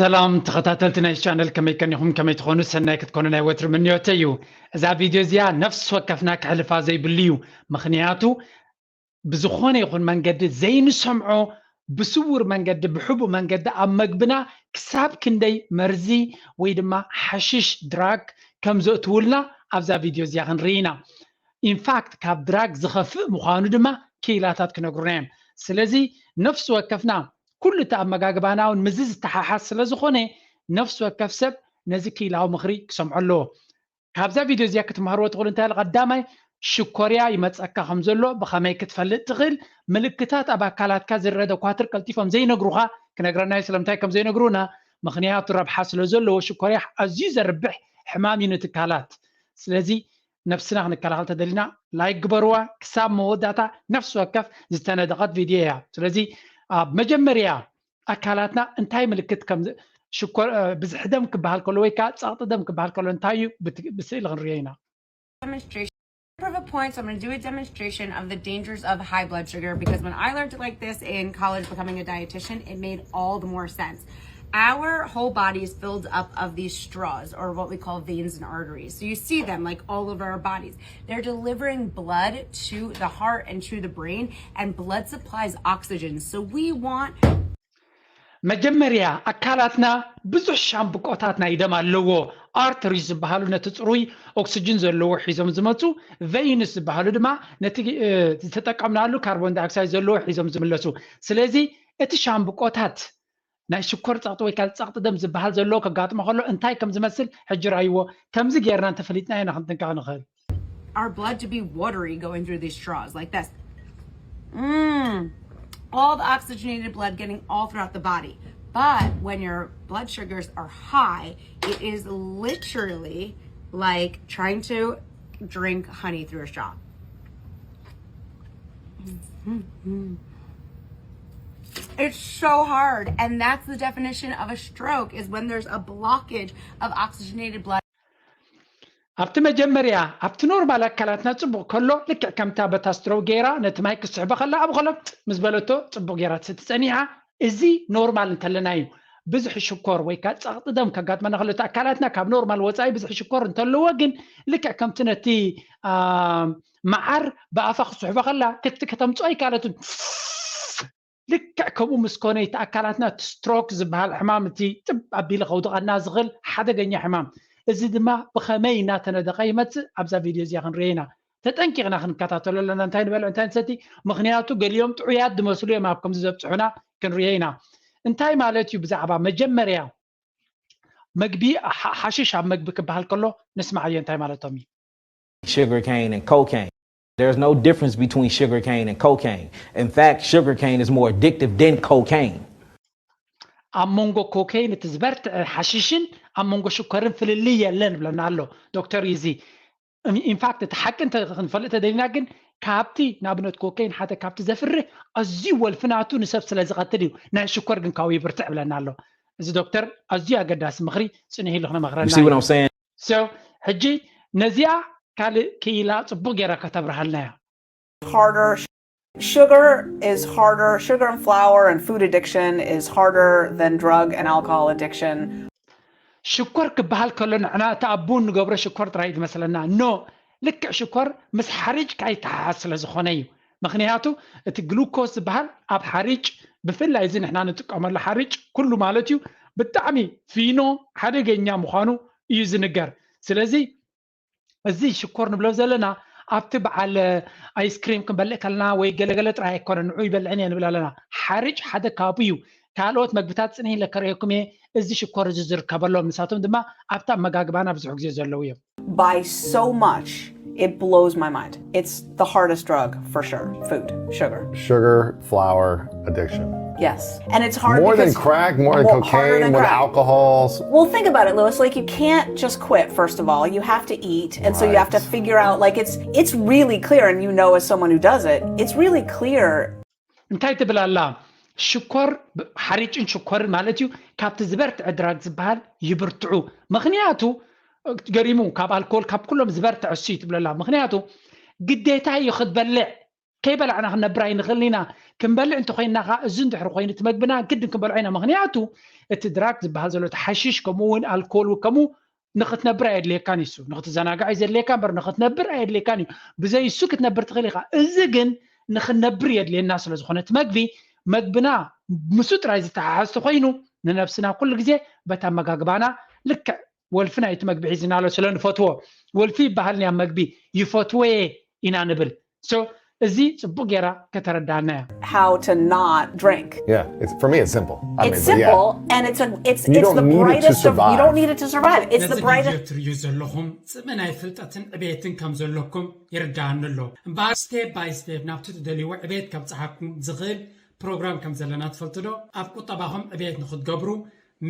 ሰላም ተኸታተልቲ ናይ ቻነል፣ ከመይ ከኒኹም? ከመይ ትኾኑ? ሰናይ ክትኮኑ ናይ ወትሪ ምንዮተይ እዩ። እዛ ቪድዮ እዚኣ ነፍሲ ወከፍና ክሕልፋ ዘይብሉ እዩ። ምኽንያቱ ብዝኾነ ይኹን መንገዲ ዘይንሰምዖ ብስውር መንገዲ፣ ብሕቡእ መንገዲ ኣብ መግብና ክሳብ ክንደይ መርዚ ወይ ድማ ሓሽሽ ድራግ ከም ዘእትውልና ኣብዛ ቪድዮ እዚኣ ክንርኢ ኢና። ኢንፋክት ካብ ድራግ ዝኸፍእ ምዃኑ ድማ ክኢላታት ክነግሩና እዮም። ስለዚ ነፍሲ ወከፍና ኩሉ እቲ ኣመጋግባና እውን ምዚ ዝተሓሓዝ ስለ ዝኾነ ነፍሲ ወከፍ ሰብ ነዚ ክኢላዊ ምኽሪ ክሰምዖ ኣለዎ። ካብዛ ቪድዮ እዚኣ ክትመሃርዎ ትኽእሉ እንታይ ኣሎ? ቀዳማይ ሽኮርያ ይመፀካ ከም ዘሎ ብኸመይ ክትፈልጥ ትኽእል? ምልክታት ኣብ ኣካላትካ ዝረአ ደኳትር ቀልጢፎም ዘይነግሩኻ ክነግረና እዩ። ስለምንታይ ከም ዘይነግሩና? ምኽንያቱ ረብሓ ስለ ዘለዎ ሽኮርያ ኣዝዩ ዘርብሕ ሕማም እዩ ንትካላት። ስለዚ ነፍስና ክንከላኸል ተደሊና ላይክ ግበርዋ። ክሳብ መወዳእታ ነፍሲ ወከፍ ዝተነደቐት ቪድዮ እያ። ስለዚ ኣብ መጀመርያ ኣካላትና እንታይ ምልክት ከም ዝ- ሽኮር እ፣ ብዝሒ ደም ክበሃል ከሎ ወይ ከዓ ጸቕጢ ደም ክበሃል ከሎ እንታይ እዩ ብት- ብስእሊ ክንሪኦ ኢና። Demonstration. Proof of points, I'm going to do a demonstration of the dangers of high blood sugar, because when I learned it like this in college, becoming a dietitian, it made all the more sense. Our whole body is filled up of these straws, or what we call veins and arteries. So you see them like all over our bodies. They're delivering blood to the heart and to the brain, and blood supplies oxygen. So we want መጀመርያ ኣካላትና ብዙሕ ሻምብቆታት ናይ ደም ኣለዎ። ኣርተሪስ ዝበሃሉ ነቲ ፅሩይ ኦክስጅን ዘለዎ ሒዞም ዝመፁ፣ ቬይንስ ዝበሃሉ ድማ ነቲ እ፣ ዝተጠቀምናሉ ካርቦን ዳይኦክሳይድ ዘለዎ ሒዞም ዝምለሱ። ስለዚ እቲ ሻምብቆታት ናይ ሽኮር ፀቕጢ ወይ ከዓ ፀቕጢ ደም ዝበሃል ዘለዎ ከጋጥሞ ከሎ እንታይ ከም ዝመስል ሕጂ ርኣይዎ። ከምዚ ጌርና እንተፈሊጥና ኢና ክንጥንቀቕ ንኽእል። our blood to be watery going through these straws like this. Mm. All the oxygenated blood getting all throughout the body. But when your blood sugars are high, it is literally like trying to drink honey through a straw. Mm-hmm. It's so hard. And that's the definition of a stroke, is when there's a blockage of oxygenated blood. ኣብቲ መጀመርያ ኣብቲ ኖርማል ኣካላትና ፅቡቕ ከሎ ልክዕ ከምታ በታ ስትሮክ ገይራ ነቲ ማይ ክስሕቦ ከላ ኣብ ኸሎ ምስ በለቶ ፅቡቕ ገይራ ትስቲ ፀኒሓ። እዚ ኖርማል እንተለና እዩ። ብዝሒ ሽኮር ወይ ከዓ ፀቕጢ ደም ከጋጥመና ከሎ እቲ ኣካላትና ካብ ኖርማል ወፃኢ ብዝሒ ሽኮር እንተለዎ ግን ልክዕ ከምቲ ነቲ አ፣ መዓር ብኣፋ ክስሕቦ ከላ ክቲ ከተምፅኦ ኣይካለትን። ልክዕ ከምኡ ምስ ኮነ እቲ ኣካላትና እቲ ስትሮክ ዝበሃል ሕማም እቲ ጥብ ኣቢሉ ከውድቐና ዝኽእል ሓደገኛ ሕማም፣ እዚ ድማ ብኸመይ እናተነደቐ ይመፅእ ኣብዛ ቪድዮ እዚኣ ክንሪኦ ኢና። ተጠንቂቕና ክንከታተሎ ኣለና። እንታይ ንበልዕ እንታይ ንሰቲ? ምኽንያቱ ገሊኦም ጥዑያት ዝመስሉ እዮም ኣብ ከምዚ ዘብፅሑና ክንሪኦ ኢና። እንታይ ማለት እዩ? ብዛዕባ መጀመርያ መግቢ ሓ- ሓሽሽ ኣብ መግቢ ክበሃል ከሎ ንስማዓዮ እንታይ ማለቶም እዩ? Sugar cane and cocaine. There's no difference between sugar cane and cocaine. In fact, sugar cane is more addictive than cocaine. ኣብ መንጎ ኮኬይን እቲ ዝበርትዐ ሓሽሽን ኣብ መንጎ ሽኮርን ፍልልይ የለን ብለና ኣሎ ዶክተር ኢዚ። ኢንፋክት እቲ ሓቂ እንተ ክንፈልጥ ተደሊና ግን ካብቲ ንኣብነት ኮኬይን ሓደ ካብቲ ዘፍርህ ኣዝዩ ወልፊ ናቱ ንሰብ ስለ ዝቐትል እዩ። ናይ ሽኮር ግን ካብኡ ይብርትዕ ብለና ኣሎ። እዚ ዶክተር ኣዝዩ ኣገዳሲ ምኽሪ ጽኒሕ ኢሉ ክነመኽረና You see what I'm saying? So ሕጂ ነዚኣ ካልእ ክኢላ ጽቡቕ ጌራ ከተብርሃልና እያ። harder. Sugar is harder. Sugar and flour and food addiction is harder than drug and alcohol addiction. ሽኮር ክበሃል ከሎ ንሕና እቲ ኣብ ቡን ንገብሮ ሽኮር ጥራይ ዝመስለና። ኖ፣ ልክዕ ሽኮር ምስ ሓሪጭ ከይተሓሓዝ ስለ ዝኾነ እዩ። ምኽንያቱ እቲ ግሉኮስ ዝበሃል ኣብ ሓሪጭ፣ ብፍላይ እዚ ንሕና ንጥቀመሉ ሓሪጭ ኩሉ ማለት እዩ፣ ብጣዕሚ ፊኖ ሓደገኛ ምዃኑ እዩ ዝንገር። ስለዚ እዚ ሽኮር ንብሎ ዘለና ኣብቲ በዓል ኣይስክሪም ክንበልዕ ከለና ወይ ገለገለ ጥራይ ኣይኮነን ንዑ ይበልዕን እየ ንብል ኣለና። ሓርጭ ሓደ ካብኡ እዩ። ካልኦት መግብታት ጽንሕ ኢለ ከርእየኩም እየ። እዚ ሽኮር እዚ ዝርከበሎም ንሳቶም ድማ ኣብቲ ኣመጋግባና ብዙሕ ግዜ ዘለዉ እዮም። By so much, it blows my mind. It's the hardest drug for sure. Food, sugar. Sugar, flour, addiction. Yes. And it's hard More than because crack, more than Mo- harder cocaine, than more than crack. alcohols. Well, think about it, Lewis. Like, you can't just quit. First of all, you have to eat, and so you have to Right. figure out. Like, it's it's really clear, and you know, as someone who does it, it's really clear. እንታይ ትብል ኣላ? ሽኮር ብ- ሓሪጭን ሽኮርን ማለት እዩ ካብቲ ዝበርትዐ ድራግ ዝበሃል ይብርትዑ። ምኽንያቱ ገሪሙ ካብ ኣልኮል ካብ ኩሎም ዝበርትዐ እሱ እዩ ትብለላ። ምኽንያቱ ግዴታ እዩ ክትበልዕ። ከይበላዕና ክንነብር ኣይንኽእልን ኢና። ክንበልዕ እንተኮይንና ከዓ እዚ እንድሕር ኮይኑ እቲ መግብና ግድን ክንበልዖ ኢና። ምክንያቱ እቲ ድራግ ዝበሃል ዘሎ፣ እቲ ሓሽሽ ከምኡ እውን ኣልኮል ከምኡ ንክትነብር ኣየድልየካን እዩ። ንክትዘናጋዕ እዩ ዘድልየካ እምበር ንክትነብር ኣየድልየካን እዩ። ብዘይ እሱ ክትነብር ትኽእል ኢኻ። እዚ ግን ንክንነብር የድልየና ስለ ዝኾነ እቲ መግቢ፣ መግብና ምስኡ ጥራይ ዝተሓሓዝ ተኮይኑ፣ ንነብስና ኩሉ ግዜ በታ ኣመጋግባና ልክዕ ወልፊ ናይቲ መግቢ ሒዝና ኣሎ ስለ ንፈትዎ። ወልፊ ይበሃል ንያ መግቢ፣ ይፈትወየ ኢና ንብል። So እዚ ጽቡቅ ጌራ ከተረዳና እያ። How to not drink. Yeah, it's, for me, it's simple. I It's mean, but yeah. simple and it's a, it's You it's don't the need it to brightest of you survive. Don't need it to survive. It's the ነዚ ቪድዮ brightest. ትርእዩ ዘለኹም ጽምእ ናይ ፍልጠትን ዕቤትን ከም ዘለኩም ይርዳኣኒ ኣሎ። እምበኣር step by step ናብቲ ትደልይዎ ዕቤት ከብጽሓኩም ዝኽእል ፕሮግራም ከም ዘለና ትፈልጡ ዶ? ኣብ ቁጠባኹም ዕቤት ንክትገብሩ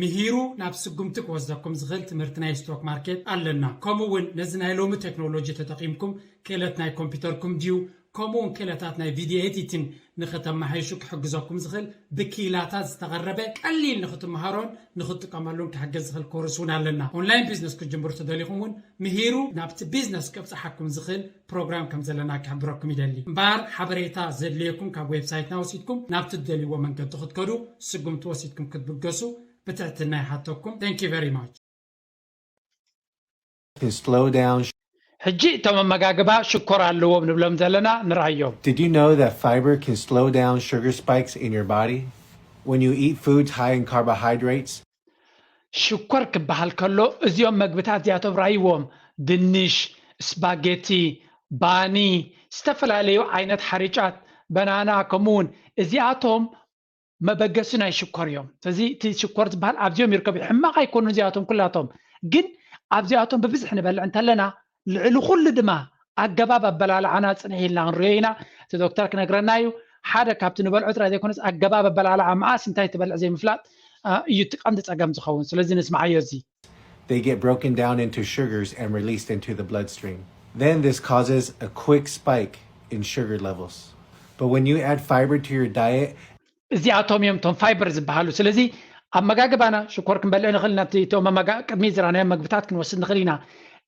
ምሂሩ ናብ ስጉምቲ ክወስደኩም ዝኽእል ትምህርቲ ናይ ስቶክ ማርኬት ኣለና። ከምኡ እውን ነዚ ናይ ሎሚ ቴክኖሎጂ ተጠቒምኩም ክእለት ናይ ኮምፒውተርኩም ድዩ ከምኡ እውን ክእለታት ናይ ቪድዮ ኤዲቲን ንክተመሓይሹ ክሕግዘኩም ዝኽእል ብክኢላታት ዝተቐረበ ቀሊል ንክትመሃሮን ንክትጥቀመሉን ክሕግዝ ዝኽእል ኮርስ እውን ኣለና። ኦንላይን ቢዝነስ ክትጅምሩ ተደሊኹም እውን ምሂሩ ናብቲ ቢዝነስ ከብፅሓኩም ዝኽእል ፕሮግራም ከም ዘለና ክሕብረኩም ይደሊ። እምበኣር ሓበሬታ ዘድልየኩም ካብ ዌብሳይትና ወሲድኩም ናብቲ ትደልይዎ መንገዲ ክትከዱ ስጉምቲ ወሲድኩም ክትብገሱ ብትሕትና ይሓተኩም። Thank you very much. Can slow down. ሕጂ እቶም ኣመጋግባ ሽኮር ኣለዎም ንብሎም ዘለና ንርኣዮም። Did you know that fiber can slow down sugar spikes in your body? When you eat foods high in carbohydrates, ሽኮር ክበሃል ከሎ እዚኦም መግብታት እዚኣቶም ርኣይዎም፣ ድንሽ፣ ስፓጌቲ፣ ባኒ፣ ዝተፈላለዩ ዓይነት ሓርጫት፣ በናና፣ ከምኡውን እዚኣቶም መበገሲ ናይ ሽኮር እዮም። ስለዚ እቲ ሽኮር ዝበሃል ኣብዚኦም ይርከቡ። ሕማቕ ኣይኮኑን እዚኣቶም ኩላቶም፣ ግን ኣብዚኣቶም ብብዝሒ ንበልዕ እንተለና ልዕሊ ኩሉ ድማ ኣገባብ ኣበላልዓና ፅንሕ ኢልና ክንሪኦ ኢና። እቲ ዶክተር ክነግረና እዩ። ሓደ ካብቲ ንበልዖ ጥራይ ዘይኮነስ ኣገባብ ኣበላልዓ መዓስ እንታይ ትበልዕ ዘይምፍላጥ እዩ እቲ ቀንዲ ፀገም ዝኸውን። ስለዚ ንስምዓዮ። እዚ they get broken down into sugars and released into the bloodstream. Then this causes a quick spike in sugar levels. But when you add fiber to your diet, እዚኣቶም እዮም እቶም ፋይበር ዝበሃሉ። ስለዚ ኣብ መጋግባና ሽኮር ክንበልዕ ንኽእል ኢና። እቶም ኣመጋ ቅድሚ ዝራናዮ መግብታት ክንወስድ ንኽእል ኢና።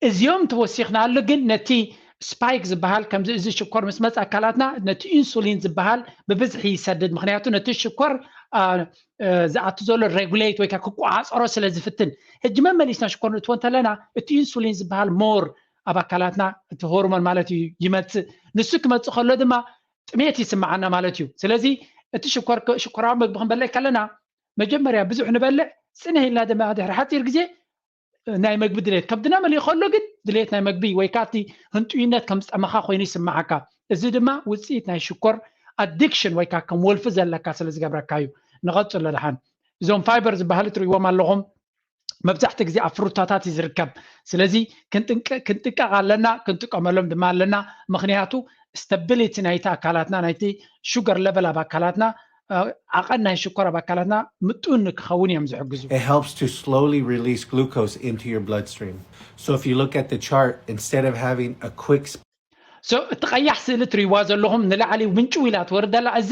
እዚኦም ተወሲኽናሉ ግን ነቲ ስፓይክ ዝበሃል ከምዚ እዚ ሽኮር ምስ መፅ ኣካላትና ነቲ ኢንሱሊን ዝበሃል ብብዝሒ ይሰድድ። ምክንያቱ ነቲ ሽኮር ዝኣቱ ዘሎ ሬጉሌት ወይ ክቆፃፀሮ ስለ ዝፍትን። ሕጂ መመሊስና ሽኮር ንእትዎ እንተለና እቲ ኢንሱሊን ዝበሃል ሞር ኣብ ኣካላትና እቲ ሆርሞን ማለት እዩ ይመፅእ። ንሱ ክመፅእ ከሎ ድማ ጥሜት ይስምዓና ማለት እዩ። ስለዚ እቲ ሽኮር ሽኮራዊ መግቢ ክንበልዕ ከለና መጀመርያ ብዙሕ ንበልዕ፣ ፅንሕ ኢልና ድማ ድሕሪ ሓፂር ግዜ ናይ መግቢ ድሌት ከብድና መሊኡ ከሎ ግን ድሌት ናይ መግቢ ወይ ከዓ እቲ ህንጡይነት ከም ዝጠመኻ ኮይኑ ይስምዓካ። እዚ ድማ ውፅኢት ናይ ሽኮር ኣዲክሽን ወይ ከዓ ከም ወልፊ ዘለካ ስለ ዝገብረካ እዩ። ንቐፅሎ ደሓን። እዞም ፋይበር ዝበሃሉ ትርእይዎም ኣለኹም። መብዛሕትኡ ግዜ ኣብ ፍሩታታት እዩ ዝርከብ። ስለዚ ክንጥንቀቕ ኣለና፣ ክንጥቀመሎም ድማ ኣለና። ምክንያቱ ስታቢሊቲ ናይቲ ኣካላትና ናይቲ ሹገር ለቨል ኣብ ኣካላትና ዓቐን ናይ ሽኮር ኣብ ኣካላትና ምጡን ንክኸውን እዮም ዝሕግዙ። It helps to slowly release glucose into your bloodstream. So if you look at the chart, instead of having a quick So እቲ ቀያሕ ስእሊ ትሪእዋ ዘለኹም ንላዕሊ ምንጭው ኢላ ትወርድ ኣላ። እዚ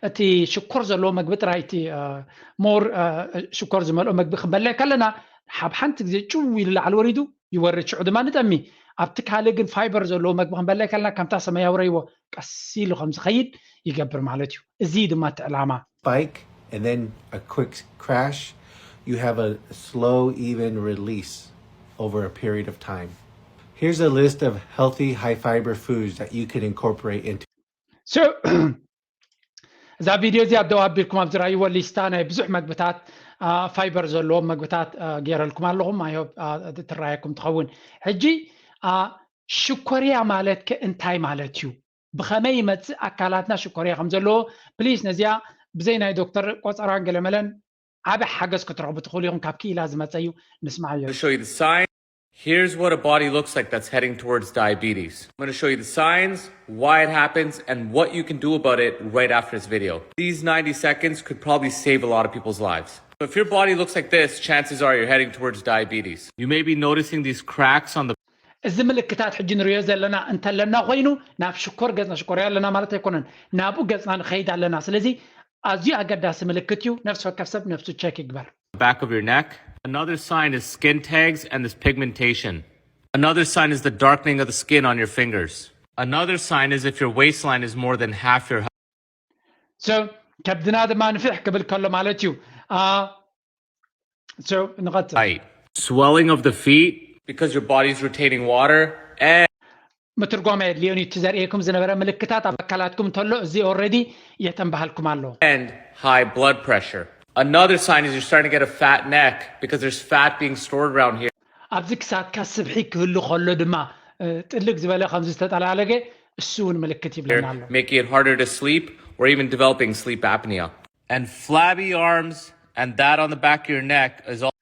እቲ ሽኮር ዘለዎ መግቢ ጥራይ እቲ ሞር ሽኮር ዝመልኦ መግቢ ክንበልዕ ከለና ሓብ ሓንቲ ግዜ ጭው ኢሉ ላዕሊ ወሪዱ ይወርድ፣ ሽዑ ድማ ንጠሚ። ኣብቲ ካልእ ግን ፋይበር ዘለዎ መግቢ ክንበልዕ ከለና ከምታ ሰማያዊ ረይዎ ቀስ ኢሉ ከም ዝኸይድ ይገብር ማለት እዩ። እዚ ድማ እቲ ዕላማ። spike and then a quick crash, you have a slow, even release over a period of time. Here's a list of healthy, high fiber foods that you can incorporate into. So እዛ ቪድዮ እዚኣ ደው ኣቢልኩም ኣብ ዝረኣይዎ ሊስታ ናይ ብዙሕ መግብታት ፋይበር ዘለዎም መግብታት ገይረልኩም ኣለኹም። ኣይሆብ ትረኣየኩም ትኸውን። ሕጂ ሽኮርያ ማለት ከ እንታይ ማለት እዩ? ብኸመይ ይመፅእ ኣካላትና ሽኮርያ ከም ዘለዎ ፕሊስ ነዚኣ ብዘይ ናይ ዶክተር ቆፀራን ገለመለን ዓቢ ሓገዝ ክትረኽቡ ትኽእሉ ኢኹም። ካብ ክኢላ ዝመፀ እዩ። ንስምዓዮ። Show you the sign. Here's what a body looks like that's heading towards diabetes. I'm going to show you the signs, why it happens, and what you can do about it right after this video. These ninety seconds could probably save a lot of people's lives. So if your body looks like this, chances are you're heading towards diabetes. You may be noticing these cracks on the እዚ ምልክታት ሕጂ ንሪኦ ዘለና እንተለና ኮይኑ ናብ ሽኮር ገፅና ሽኮርያ ኣለና ማለት ኣይኮነን፣ ናብኡ ገፅና ንኸይድ ኣለና። ስለዚ ኣዝዩ ኣገዳሲ ምልክት እዩ። ነፍሲ ወከፍ ሰብ ነፍሱ ቸክ ይግበር። back of your neck. Another sign is skin tags and this pigmentation. Another sign is the darkening of the skin on your fingers. Another sign is if your waistline is more than half your so ከብድና ድማ ንፍሕ ክብል ከሎ ማለት እዩ። So ንቐጽል። Height. Swelling of the feet because your body's retaining water and ምትርጓም ኣየድልዮን እዩ። እቲ ዘርእየኩም ዝነበረ ምልክታት ኣብ ኣካላትኩም እንተሎ እዚ already የተንባሃልኩም ኣሎ። And high blood pressure. Another sign is you're starting to get a fat neck because there's fat being stored around here. ኣብዚ ክሳትካ ስብሒ ክህሉ ከሎ ድማ ጥልግ ዝበለ ከምዚ ዝተጠላለገ እሱ እውን ምልክት ይብለና ኣሎ። Making it harder to sleep or even developing sleep apnea. And flabby arms and that on the back of your neck is all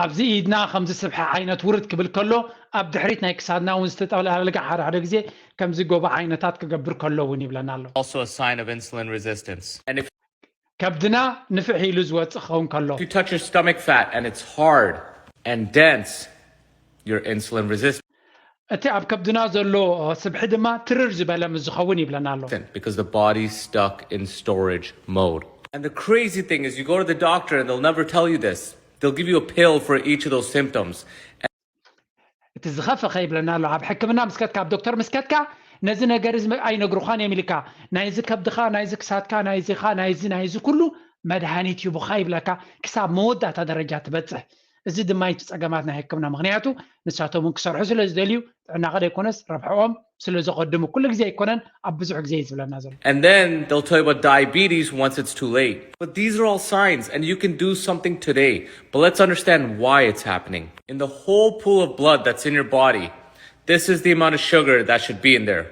ኣብዚ ኢድና ከምዚ ስብሒ ዓይነት ውርድ ክብል ከሎ ኣብ ድሕሪት ናይ ክሳድና እውን ዝተጠላለገ ሓደ ሓደ ግዜ ከምዚ ጎቦ ዓይነታት ክገብር ከሎ እውን ይብለና ኣሎ። Also a sign of insulin resistance. And if ከብድና ንፍሕ ኢሉ ዝወፅእ ክኸውን ከሎ you touch your stomach fat and it's hard and dense, you're insulin resistant. እቲ ኣብ ከብድና ዘሎ ስብሒ ድማ ትርር ዝበለ ምስ ዝኸውን ይብለና ኣሎ። Because the body's stuck in storage mode. And the crazy thing is, you go to the doctor and they'll never tell you this. They'll give you a pill for each of those symptoms. እቲ ዝኸፈ ከይብለና ኣሎ። ኣብ ሕክምና ምስ ከድካ ኣብ ዶክተር ምስ ከድካ ነዚ ነገር እዚ ኣይነግሩኻን እዮም ኢልካ ናይዚ ከብድኻ ናይዚ ክሳድካ ናይዚኻ ናይዚ ናይዚ ኩሉ መድሃኒት ይቡኻ ይብለካ ክሳብ መወዳእታ ደረጃ ትበፅሕ። እዚ ድማ እዩ እቲ ፀገማት ናይ ሕክምና ምክንያቱ ንሳቶም እውን ክሰርሑ ስለ ዝደልዩ ጥዕናኻ ደይኮነስ ረብሐኦም ስለ ዘቐድሙ ኩሉ ግዜ ኣይኮነን ኣብ ብዙሕ ግዜ እዩ ዝብለና ዘሎ። And then they'll tell you about diabetes once it's too late. But these are all signs, and you can do something today. But let's understand why it's happening. In the whole pool of blood that's in your body, this is the amount of sugar that should be in there.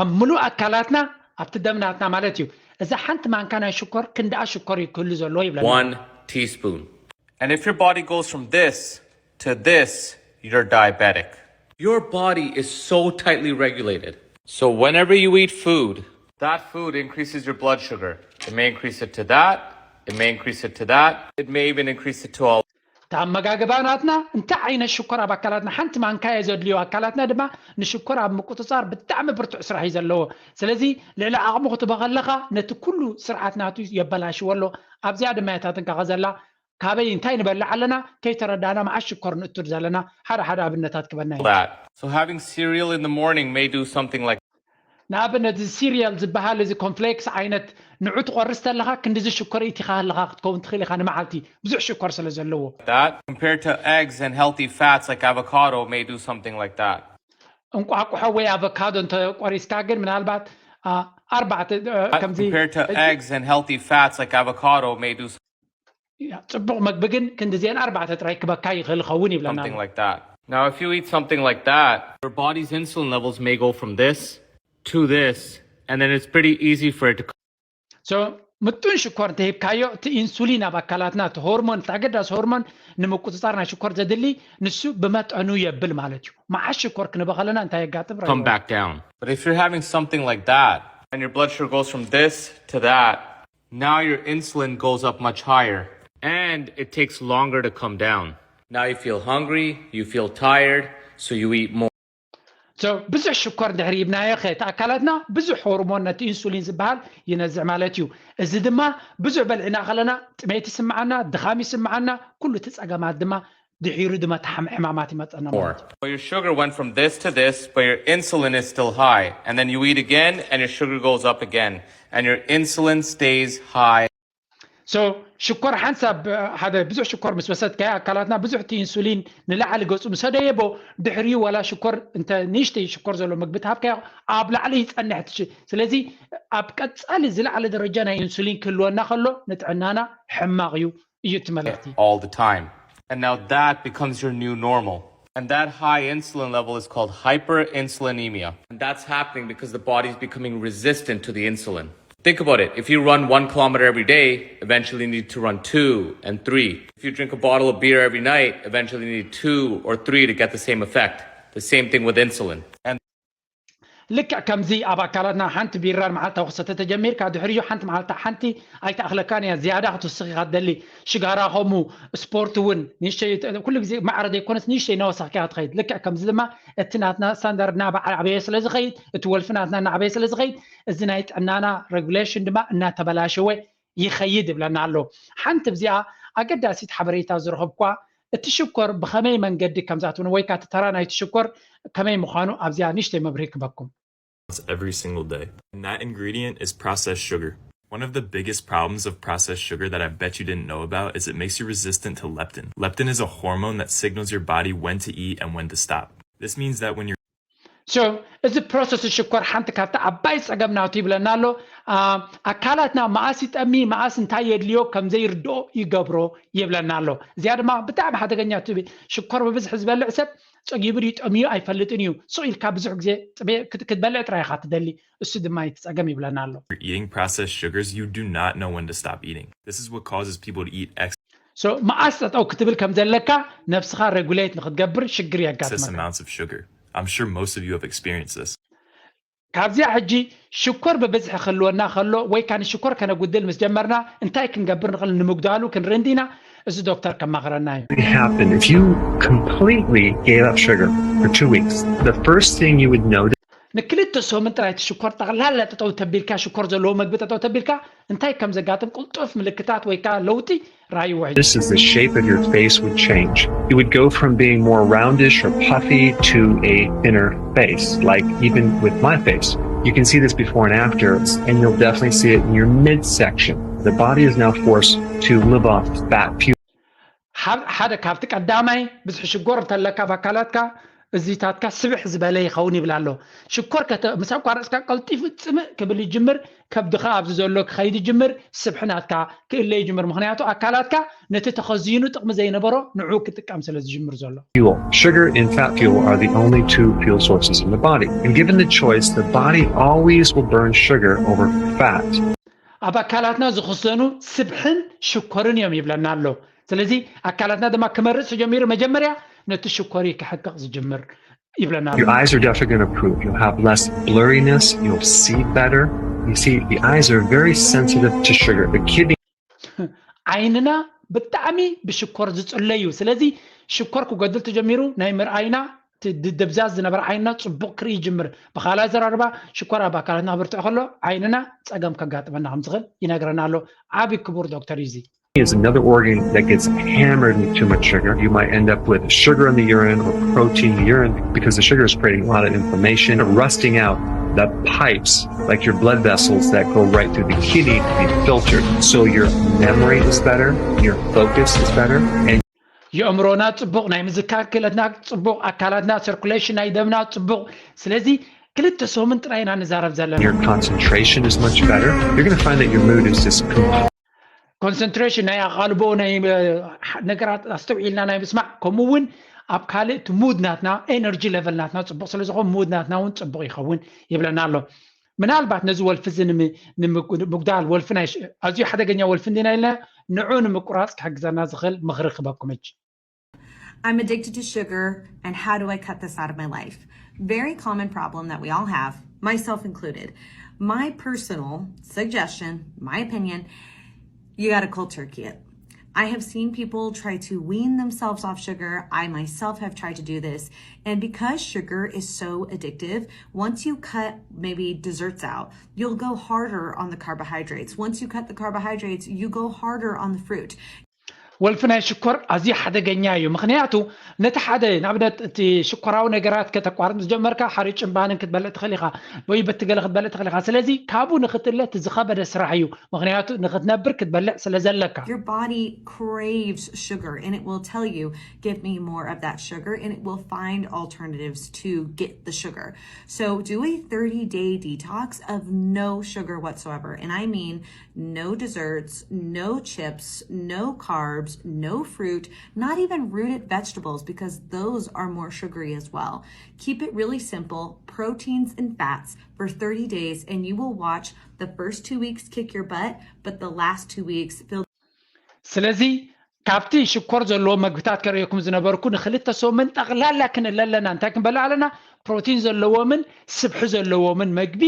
ኣብ ሙሉእ ኣካላትና ኣብቲ ደምናትና ማለት እዩ እዛ ሓንቲ ማንካ ናይ ሽኮር ክንደኣ ሽኮር እዩ ክህሉ ዘለዎ ይብለና። One teaspoon. And if your body goes from this to this, you're diabetic. Your body is so tightly regulated. So whenever you eat food, that food increases your blood sugar. It may increase it to that. It may increase it to that. It may even increase it to all. እቲ ኣመጋግባ ናትና እንታይ ዓይነት ሽኮር ኣብ ኣካላትና ሓንቲ ማንካ እየ ዘድልዮ ኣካላትና ድማ ንሽኮር ኣብ ምቁፅፃር ብጣዕሚ ብርቱዕ ስራሕ እዩ ዘለዎ። ስለዚ ልዕሊ ዓቕሙ ክትበ ከለካ ነቲ ኩሉ ስርዓት ናቱ የበላሽዎ ኣሎ። ኣብዚኣ ድማ እያ እታ ጥንቃቐ ዘላ። ካበይ እንታይ ንበልዕ ኣለና ከይተረዳእና መዓስ ሽኮር ንእቱድ ዘለና ሓደ ሓደ ኣብነታት ክበና እዩ። That. So having cereal in the morning may do something like ንኣብነት እዚ ሲሪያል ዝበሃል እዚ ኮንፍሌክስ ዓይነት ንዑ ትቆርስ ተለካ ክንዲዚ ሽኮር ኢቲኻ ኣለካ ክትከውን ትኽእል ኢኻ ንመዓልቲ ብዙሕ ሽኮር ስለ ዘለዎ። That compared to eggs and healthy fats like avocado may do something like that. እንቋቁሖ ወይ ኣቮካዶ እንተ ቆሪስካ ግን ምናልባት ኣርባዕተ ከምዚ Compared to eggs and healthy fats like avocado may do ጽቡቕ መግቢ ግን ክንዲዚአን ኣርባዕተ ጥራይ ክበካ ይኽእል ይኸውን ይብለና። Something like that. Now, if you eat something like that, your body's insulin levels may go from this to this, and then it's pretty easy for it to So ምጡን ሽኮር እንተሂብካዮ እቲ ኢንሱሊን ኣብ ኣካላትና እቲ ሆርሞን እቲ ኣገዳሲ ሆርሞን ንምቁፅፃር ናይ ሽኮር ዘድሊ ንሱ ብመጠኑ የብል ማለት እዩ። መዓስ ሽኮር ክንበኸለና እንታይ የጋጥም? come back down. But if you're having something like that, and your blood sugar goes from this to that, now your insulin goes up much higher, and it takes longer to come down. Now you feel hungry, you feel tired, so you eat more. So ብዙሕ ሽኮር ድሕሪ ይብናዮ ከ እቲ ኣካላትና ብዙሕ ሆርሞን ነቲ ኢንሱሊን ዝበሃል ይነዝዕ ማለት እዩ። እዚ ድማ ብዙሕ በልዕና ከለና ጥሜት ይስምዓና፣ ድኻም ይስምዓና፣ ኩሉ እቲ ፀገማት ድማ ድሒሩ ድማ ተሓም ሕማማት ይመፀና ማለት እዩ። Your sugar went from this to this, but your insulin is still high. And then you eat again, and your sugar goes up again. And your insulin stays high. So ሽኮር ሓንሳብ ሓደ ብዙሕ ሽኮር ምስ ወሰድካዮ ኣካላትና ብዙሕ እቲ ኢንሱሊን ንላዕሊ ገፁ ምስ ሰደየቦ ድሕሪኡ ዋላ ሽኮር እንተ ንእሽተይ ሽኮር ዘሎ ምግቢ ተሃብካዮ ኣብ ላዕሊ ይፀንሕ እቲ ሽ- ስለዚ ኣብ ቀፃሊ ዝለዓለ ደረጃ ናይ ኢንሱሊን ክህልወና ከሎ ንጥዕናና ሕማቕ እዩ እዩ እቲ መልእኽቲ። all the time. And now that becomes your new normal. And that high insulin level is called hyperinsulinemia. And that's happening because the body's becoming resistant to the insulin. Think about it. If you run one kilometer every day, eventually you need to run two and three. If you drink a bottle of beer every night, eventually you need two or three to get the same effect. The same thing with insulin. And ልክዕ ከምዚ ኣብ ኣካላትና ሓንቲ ቢራ ንመዓልታዊ ክሰተ ተጀሚርካ ድሕሪኡ ሓንቲ መዓልታ ሓንቲ ኣይትኣኽለካን እያ ዝያዳ ክትውስኽ ኢኻ ትደሊ። ሽጋራ ከምኡ፣ ስፖርት እውን ንእሽተይ ኩሉ ግዜ ማዕረ ዘይኮነስ ንእሽተይ እናወሰኽካ ኢኻ ትኸይድ። ልክዕ ከምዚ ድማ እቲ ናትና ስታንዳርድ እናዓበየ ስለ ዝኸይድ እቲ ወልፊ ናትና እናዓበየ ስለ ዝኸይድ እዚ ናይ ጥዕናና ሬጉሌሽን ድማ እናተበላሸወ ይኸይድ ይብለና ኣሎ። ሓንቲ ብዚኣ ኣገዳሲት ሓበሬታ ዝረኸብኳ እቲ ሽኮር ብኸመይ መንገዲ ከም ዝኣትውን ወይ ከዓ እቲ ተራ ናይቲ ሽኮር ከመይ ምዃኑ ኣብዚኣ ንእሽተይ መብርሂ ክበኩም። Every single day. And that ingredient is processed sugar. One of the biggest problems of processed sugar that I bet you didn't know about is it makes you resistant to leptin. Leptin is a hormone that signals your body when to eat and when to stop. This means that when you're so እዚ processed ሽኮር ሓንቲ ካብቲ ዓባይ ፀገም ናቱ ይብለና ኣሎ። ኣካላትና መኣስ ይጠሚ፣ መኣስ እንታይ የድልዮ ከም ዘይርድኦ ይገብሮ ይብለና ኣሎ። እዚኣ ድማ ብጣዕሚ ሓደገኛ ትብል። ሽኮር ብብዝሒ ዝበልዕ ሰብ ፀጊቡ ድዩ ጠምዩ ኣይፈልጥን እዩ። ስቕ ኢልካ ብዙሕ ግዜ ክትበልዕ ጥራይ ኢኻ ትደሊ። እሱ ድማ እቲ ፀገም ይብለና ኣሎ። Eating processed sugars, you do not know when to stop eating. This is what causes people to eat excess so መኣስ ጠጠው ክትብል ከም ዘለካ ነብስኻ regulate ንክትገብር ሽግር የጋጥመካ። Amounts of sugar. I'm sure most of you have experienced this. ካብዚኣ ሕጂ ሽኮር ብብዝሒ ክህልወና ከሎ ወይ ከዓ ንሽኮር ከነጉድል ምስ ጀመርና እንታይ ክንገብር ንኽእል ንምጉዳሉ ክንርኢ እንዲና። እዚ ዶክተር ከማኽረና እዩ። Happen if you completely gave up sugar for two weeks. The first thing you would notice ንክልተ ሰሙን ጥራይ እቲ ሽኮር ጠቕላላ ጠጠው ተቢልካ፣ ሽኮር ዘለዎ መግቢ ጠጠው ተቢልካ፣ እንታይ ከም ዘጋጥም ቅልጡፍ ምልክታት ወይ ከዓ ለውጢ ራእይዎ። This is the shape of your face would change. You would go from being more roundish or puffy to a thinner face, like even with my face. You can see this before and after, and you'll definitely see it in your midsection. The body is now forced to live off fat fuel. ሓደ ካብቲ ቀዳማይ ብዝሒ ሽኮር እንተለካ ኣብ ኣካላትካ እዚታትካ ስብሕ ዝበለ ይኸውን ይብል ኣሎ። ሽኮር ምስ ኣቋረፅካ ቀልጢፉ ፅምእ ክብል ይጅምር፣ ከብድኻ ኣብዚ ዘሎ ክኸይድ ይጅምር፣ ስብሒ ናትካ ክእለ ይጅምር። ምክንያቱ ኣካላትካ ነቲ ተኸዚኑ ጥቕሚ ዘይነበሮ ንዑ ክጥቀም ስለ ዝጅምር ዘሎ። Fuel. Sugar and fat fuel are the only two fuel sources in the body. And given the choice, the body always will burn sugar over fat. ኣብ ኣካላትና ዝኽሰኑ ስብሕን ሽኮርን እዮም ይብለና ኣሎ። ስለዚ ኣካላትና ድማ ክመርፅ ተጀሚሩ መጀመርያ ነቲ ሽኮር እዩ ክሕቅቕ ዝጅምር ይብለና ኣሎ። Your eyes are definitely going to improve. You'll have less blurriness. You'll see better. You see, the eyes are very sensitive to sugar. The kidney ዓይንና ብጣዕሚ ብሽኮር ዝፅለ እዩ። ስለዚ ሽኮር ክጎድል ተጀሚሩ ናይ ምርኣይና፣ እቲ ድብዛዝ ዝነበረ ዓይንና ፅቡቕ ክርኢ ይጅምር። ብኻልእ ኣዘራርባ ሽኮር ኣብ ኣካላትና ክብርትዕ ከሎ ዓይንና ፀገም ከጋጥመና ከም ዝኽእል ይነግረና ኣሎ። ዓብዪ ክቡር ዶክተር እዩ እዚ። is another organ that gets hammered with too much sugar. You might end up with sugar in the urine or protein in the urine because the sugar is creating a lot of inflammation, rusting out the pipes, like your blood vessels that go right through the kidney to be filtered. So your memory is better, your focus is better, and የእምሮና ፅቡቕ፣ ናይ ምዝካር ክእለትና ፅቡቕ፣ ኣካላትና፣ circulation ናይ ደምና ፅቡቕ። ስለዚ ክልተ ሰሙን ጥራይ ኢና ንዛረብ ዘለና። Your concentration is much better. You're going to find that your mood is just concentration ናይ ኣቓልቦ ናይ ነገራት ኣስተውዒልና ናይ ምስማዕ፣ ከምኡ እውን ኣብ ካልእ እቲ mood ናትና፣ energy level ናትና ፅቡቕ ስለ ዝኾን mood ናትና እውን ፅቡቕ ይኸውን ይብለና ኣሎ። ምናልባት ነዚ ወልፊ እዚ ንምጉዳል ወልፊ ናይ ኣዝዩ ሓደገኛ ወልፊ እንዲና ኢልና ንዑ ንምቁራፅ ክሕግዘና ዝኽእል ምኽሪ ክበኩም እጅ። I'm addicted to sugar, and how do I cut this out of my life? Very common problem that we all have, myself included. My personal suggestion, my opinion, you got to cold turkey it. I have seen people try to wean themselves off sugar. I myself have tried to do this. And because sugar is so addictive, once you cut maybe desserts out, you'll go harder on the carbohydrates. Once you cut the carbohydrates, you go harder on the fruit. ወልፊ ናይ ሽኮር ኣዝዩ ሓደገኛ እዩ። ምክንያቱ ነቲ ሓደ ንኣብነት እቲ ሽኮራዊ ነገራት ከተቋርጥ ምስ ጀመርካ ሓሪጭን ባንን ክትበልዕ ትኽእል ኢኻ ወይ በቲ ገለ ክትበልዕ ትኽእል ኢኻ። ስለዚ ካብኡ ንክትእለ እቲ ዝኸበደ ስራሕ እዩ። ምክንያቱ ንክትነብር ክትበልዕ ስለ ዘለካ። Your body craves sugar and it will tell you, give me more of that sugar, and it will find alternatives to get the sugar. So do a thirty day detox of no sugar whatsoever. And I mean no desserts, no chips, no carbs, no fruit, not even rooted vegetables, because those are more sugary as well. Keep it really simple, proteins and fats for thirty days, and you will watch the first two weeks kick your butt, but the last two weeks feel ስለዚ ካብቲ ሽኮር ዘለዎ መግብታት ከርእየኩም ዝነበርኩ ንክልተ ሰሙን ጠቕላላ ክንእለ ኣለና። እንታይ ክንበልዕ ኣለና? ፕሮቲን ዘለዎምን ስብሒ ዘለዎምን መግቢ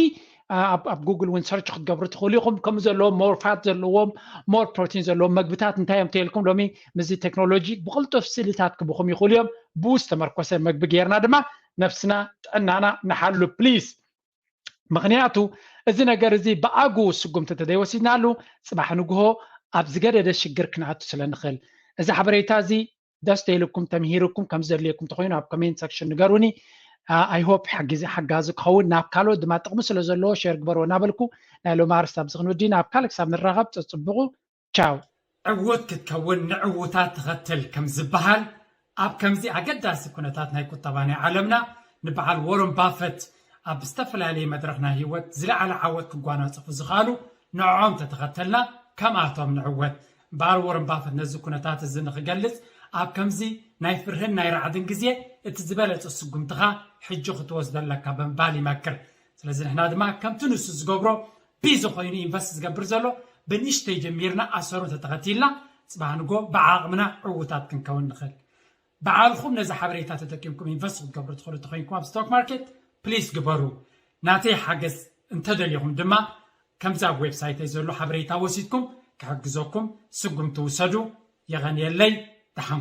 ኣብ ጉግል እውን ሰርች ክትገብሩ ትኽእሉ ኢኹም። ከምኡ ዘለዎም ሞር ፋት ዘለዎም ሞር ፕሮቲን ዘለዎም መግብታት እንታይ እዮም ተልኩም ሎሚ ምስዚ ቴክኖሎጂ ብቕልጡፍ ስእልታት ክብኹም ይኽእሉ እዮም። ብኡ ዝተመርኮሰ መግቢ ጌርና ድማ ነፍስና ጥዕናና ንሓሉ ፕሊስ። ምክንያቱ እዚ ነገር እዚ ብኣግኡ ስጉምቲ እንተዘይወሲድናሉ ፅባሕ ንግሆ ኣብ ዝገደደ ሽግር ክንኣቱ ስለ ንኽእል። እዚ ሓበሬታ እዚ ደስ ተይልኩም ተምሂርኩም ከም ዘድልየኩም ተኮይኑ ኣብ comment section ንገሩኒ። I hope ሓጋዚ ክኸውን ናብ ካልኦት ድማ ጥቕሚ ስለ ዘለዎ share ግበርዎ እናበልኩ ናይ ሎም ኣርስት ኣብዚ ክንውዲ ናብ ካልእ ክሳብ ንራኸብ ጸጽብቑ። ቻው። ዕዉት ክትከውን ንዕዉታት ተኸተል ከም ዝበሃል ኣብ ከምዚ ኣገዳሲ ኩነታት ናይ ቁጠባ ናይ ዓለምና ንበዓል ወረን ባፈት ኣብ ዝተፈላለየ መድረኽ ናይ ህይወት ዝለዓለ ዓወት ክጓናጸፉ ዝኽኣሉ ንዕኦም ተተኸተልና ከምኣቶም ንዕወት። በዓል ወረን ባፈት ነዚ ኩነታት እዚ ንክገልጽ ኣብ ከምዚ ናይ ፍርህን ናይ ራዕድን ግዜ እቲ ዝበለጸ ስጉምትኻ ሕጂ ክትወስዶ ኣለካ ብምባል ይመክር። ስለዚ ንሕና ድማ ከምቲ ንሱ ዝገብሮ ቢዚ ኮይኑ ኢንቨስት ዝገብር ዘሎ ብንእሽተይ ጀሚርና ኣሰሩ እንተተኸቲልና ጽባሕ ንጎ ብዓቕምና ዕዉታት ክንከውን ንኽእል። በዓልኹም ነዚ ሓበሬታ ተጠቂምኩም ኢንቨስት ክትገብሩ ትኽእሉ ተኮይንኩም ኣብ ስቶክ ማርኬት ፕሊስ ግበሩ። ናተይ ሓገዝ እንተደሊኹም ድማ ከምዚ ኣብ ዌብሳይተይ ዘሎ ሓበሬታ ወሲድኩም ክሕግዘኩም ስጉምቲ ውሰዱ። የቐንየለይ።